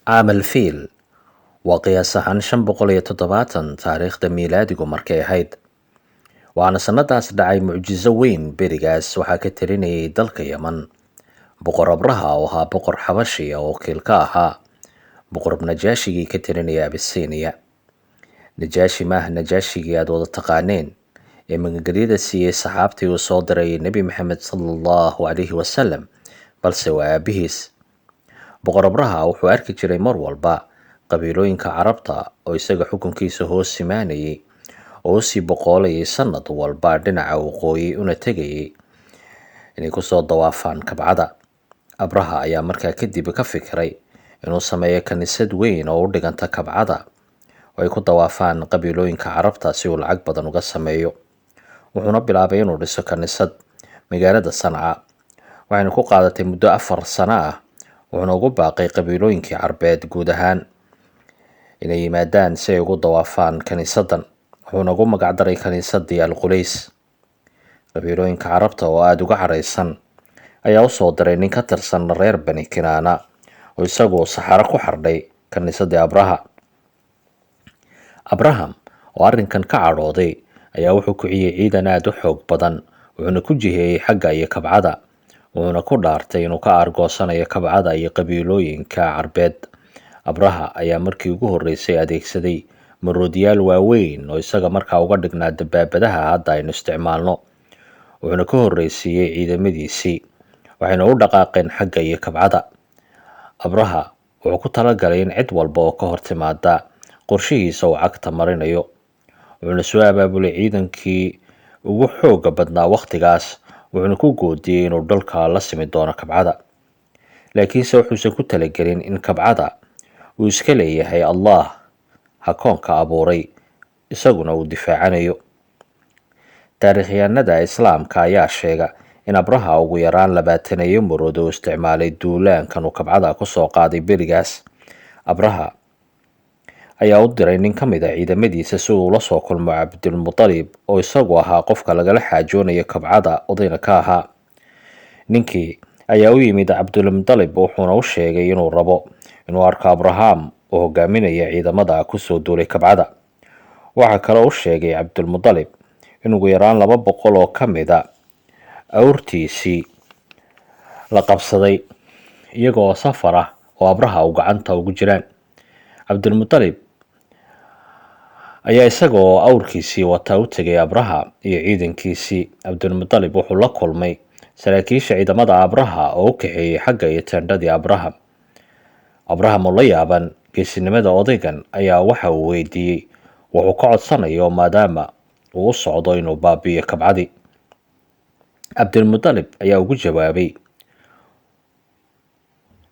Caamal Fiil waa qiyaas ahaan 570 taariikhda miilaadigu markay ahayd, waxaana sannadaas dhacay mucjiso weyn. Berigaas waxaa ka talinayay dalka Yeman Boqor Abraha oo ahaa boqor Xabashiya oo wakiil ka ahaa Boqor Najaashigii ka talinaya Abisiiniya. Najaashi maaha Najaashigii aad wada taqaaneen ee magangelyada siiyey saxaabtii uu soo diray Nebi Maxamed sala Allahu calayhi wasalam, balse waa aabihiis. Boqor Abraha wuxuu arki jiray mar walba qabiilooyinka Carabta oo isaga xukunkiisa hoos simaanayay oo usii boqoolayay sanad walba dhinaca waqooyi, una tegayay inay kusoo dawaafaan Kabcada. Abraha ayaa markaa kadib ka fikiray inuu sameeyo kaniisad weyn oo u dhiganta Kabcada oo ay ku dawaafaan qabiilooyinka Carabta si uu lacag badan uga sameeyo. Wuxuuna bilaabay inuu dhiso kaniisad magaalada Sanca, waxayna ku qaadatay muddo 4 sano ah. Wuxuuna ugu baaqay qabiilooyinkii Carbeed guud ahaan inay yimaadaan si ay ugu dawaafaan kaniisadan, wuxuuna ugu magacdaray kaniisadii Alqulays. Qabiilooyinka Carabta oo aada uga caraysan ayaa usoo diray nin ka tirsan reer Bani Kinaana oo isagu saxaro ku xardhay kaniisadii Abraha. Abraham oo arrinkan ka cadhooday ayaa wuxuu kiciyey ciidan aada u xoog badan, wuxuuna ku jiheeyey xagga iyo Kabcada, wuxuuna ku dhaartay inuu ka aargoosanayo Kabcada iyo qabiilooyinka Carbeed. Abraha ayaa markii ugu horreysay adeegsaday maroodiyaal waaweyn oo isaga markaa uga dhignaa dabaabadaha hadda aynu isticmaalno, wuxuuna ka horreysiiyey ciidamadiisii, waxayna u dhaqaaqeen xagga iyo Kabcada. Abraha wuxuu ku talagalay in cid walba oo ka hor timaada qorshihiisa uu cagta marinayo, wuxuuna soo abaabulay ciidankii ugu xoogga badnaa wakhtigaas, wuxuuna ku goodiyey inuu dhulka la simi doono Kabcada. Laakiinse wuxuusan ku talagelin in Kabcada uu iska leeyahay Allah hakoonka abuuray, isaguna uu difaacanayo. Taariikhyahanada Islaamka ayaa sheega in Abraha ugu yaraan 20-eeyo marood uu isticmaalay duulaankan uu Kabcada kusoo qaaday. Berigaas Abraha ayaa u diray nin ka mid a ciidamadiisa si uu ula soo kulmo Cabdilmutalib oo isagu ahaa qofka lagala xaajoonayo Kabcada, odayna ka ahaa. Ninkii ayaa u yimid Cabdilmutalib, wuxuuna u sheegay inuu rabo inuu arko Abraham oo hogaaminaya ciidamada kusoo duulay Kabcada. Waxaa kaloo u sheegay Cabdilmutalib in ugu yaraan 200 oo ka mid a awrtiisii la qabsaday iyagoo safar ah oo Abraha uu gacanta ugu jiraan. Cabdilmutalib ayaa isagoo awrkiisii wata u tegay Abraha iyo ciidankiisii. Cabdilmutalib wuxuu la kulmay saraakiisha ciidamada Abraha oo u kaxeeyey xagga iyo teendhadii Abraham. Abraham oo la yaaban geesinimada odaygan ayaa waxa uu weydiiyey wuxuu ka codsanayo, maadaama uu u socdo inuu baabi'iyo Kabcadii. Cabdilmutalib ayaa ugu jawaabay: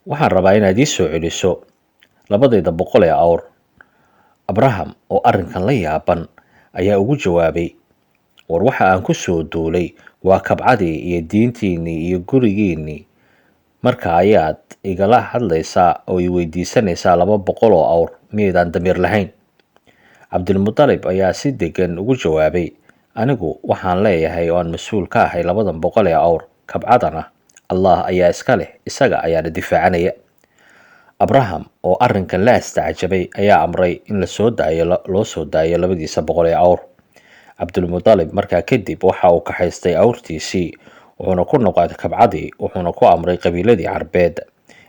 "Waxaan rabaa inaad ii soo celiso 200-dayda ee awr." Abraham oo arrinkan la yaaban ayaa ugu jawaabay: "War waxa aan ku soo duulay waa Kabcadii iyo diintiinnii iyo gurigiinnii, marka ayaad igala hadlaysaa oo i weydiisanaysaa 200 oo awr? Miyaydaan damiir lahayn?" Cabdilmutalib ayaa si degan ugu jawaabay: "Anigu waxaan leeyahay oo aan mas-uul ka ahay 200 ee awr, Kabcadana Allah ayaa iska leh, isaga ayaana difaacanaya." Abraham oo arrinkan la astacjabay ayaa amray in lasoo daayo, loo soo daayo 200-diisa ee awr. Cabdilmutalib markaa kadib waxa uu kaxaystay awrtiisii, wuxuuna ku noqday Kabcadii, wuxuuna ku amray qabiiladii Carbeed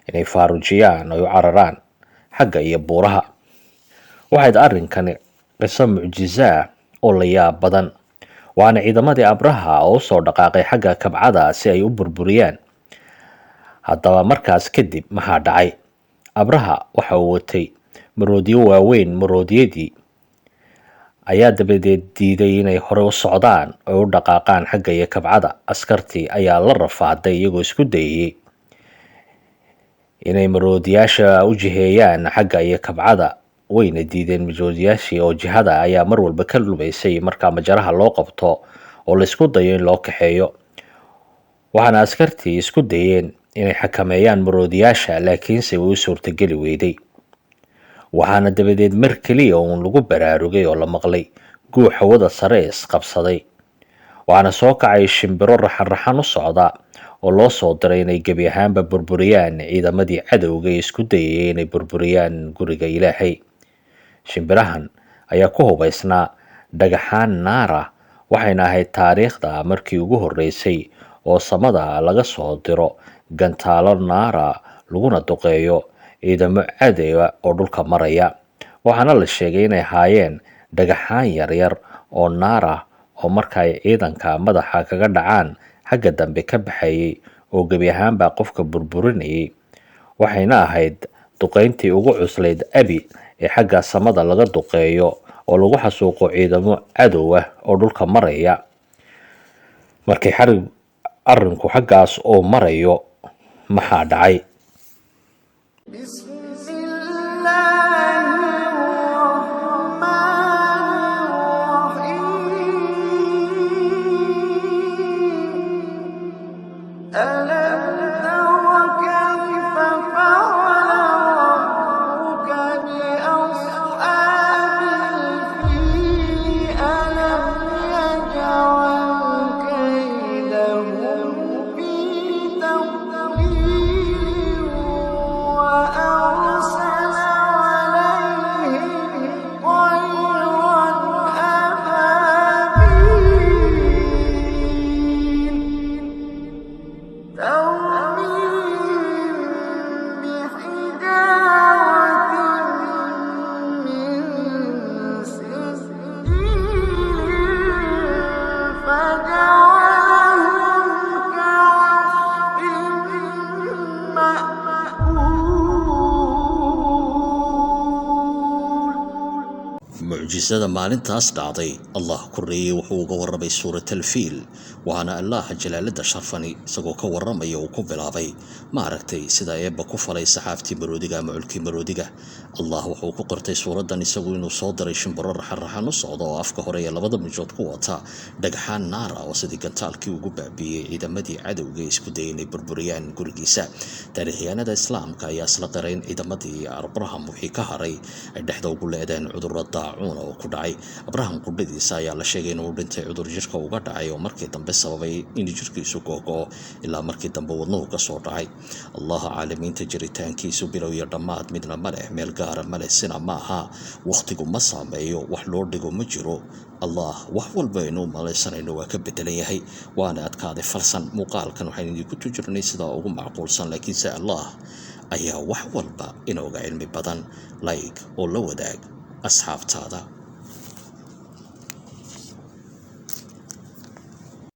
inay faarujiyaan oo u cararaan xagga iyo buuraha. Waxayd arrinkani qiso mucjiso ah oo la yaab badan, waana ciidamadii Abraha oo usoo dhaqaaqay xagga Kabcada si ay u burburiyaan. Haddaba markaas kadib maxaa dhacay? Abraha waxa uu watay maroodiyo waaweyn. Maroodiyadii ayaa dabadeed diiday inay hore u socdaan oo u dhaqaaqaan xagga iyo Kabcada. Askartii ayaa la rafaaday iyagoo isku dayayey inay maroodiyaasha u jiheeyaan xagga iyo Kabcada, wayna diideen maroodiyaashii oo jihada ayaa mar walba ka lumaysay markaa majaraha loo qabto oo laysku dayo in loo kaxeeyo. Waxaana askartii isku dayeen inay xakameeyaan maroodiyaasha, laakiinse way u suurtageli weyday. Waxaana dabadeed mar keliya uun lagu baraarugay oo la maqlay guux hawada sare isqabsaday. Waxaana soo kacay shimbiro raxan-raxan u socda oo loo soo diray inay gebi ahaanba burburiyaan ciidamadii cadowga ee isku dayayay inay burburiyaan guriga Ilaahay. Shimbirahan ayaa ku hubaysnaa dhagaxaan naar ah, waxayna ahayd taariikhda markii ugu horreysay oo samada laga soo diro gantaalo naara laguna duqeeyo ciidamo cadowa oo dhulka maraya. Waxaana la sheegay inay ahaayeen dhagaxaan yaryar oo naar ah oo marka ay ciidanka madaxa kaga dhacaan xagga dambe ka baxayay oo gebi ahaanba qofka burburinayay. Waxayna ahayd duqeyntii ugu cuslayd abi ee xagga samada laga duqeeyo oo lagu xasuuqo ciidamo cadow ah oo dhulka maraya. Markii xarig arrinku xaggaas oo marayo, maxaa dhacay? بسم الله الرحمن الرحيم. ألم تر كيف فعل ربك بأصحاب الفيل؟ ألم يجعل كيدهم في تضليل وأرسل عليهم طيرا أبابيل ترميهم بحجارة من سجيل فجعلهم كعصف مأكول. Mucjisada maalintaas dhacday Allah korreeyey wuxuu uga warramay Suuratal Fiil, waxaana Allaha jalaalada sharfani isagoo ka warramaya uu ku bilaabay: ma aragtay sida Eebba ku falay saxaabtii maroodiga ama culkii maroodiga? Allah wuxuu ku qortay suuraddan isagu inuu soo diray shimbiro raxan-raxan u socda oo afka hore ee labada mijood ku wata dhagxaan naara oo sidii gantaalkii ugu baabiiyey ciidamadii cadowga ee isku dayay inay burburiyaan gurigiisa. Taariikhyahanada Islaamka ayaa isla qiray in ciidamadii Abraham wixii ka haray ay dhexda ugu leedeen cudurro daacuuna oo ku dhacay. Abraham qudhadiisa ayaa la sheegay inuu dhintay cudur jirka uga dhacay oo markii dambe sababay in jirkiisu googo'o ilaa markii dambe wadnuhu ka soo dhacay. Allaha caalamiinta jiritaankiisu bilow iyo dhammaad midna ma leh, meel gaara ma leh, sina ma aha, wakhtigu ma saameeyo, wax loo dhigo ma jiro. Allah wax walba aynu u malaysanayno waa ka bedelan yahay, waana adkaaday falsan. Muuqaalkan waxaynu idinku tujirnay sidaa ugu macquulsan, laakiinse Allah ayaa wax walba inooga cilmi badan. Like oo la wadaag asxaabtaada.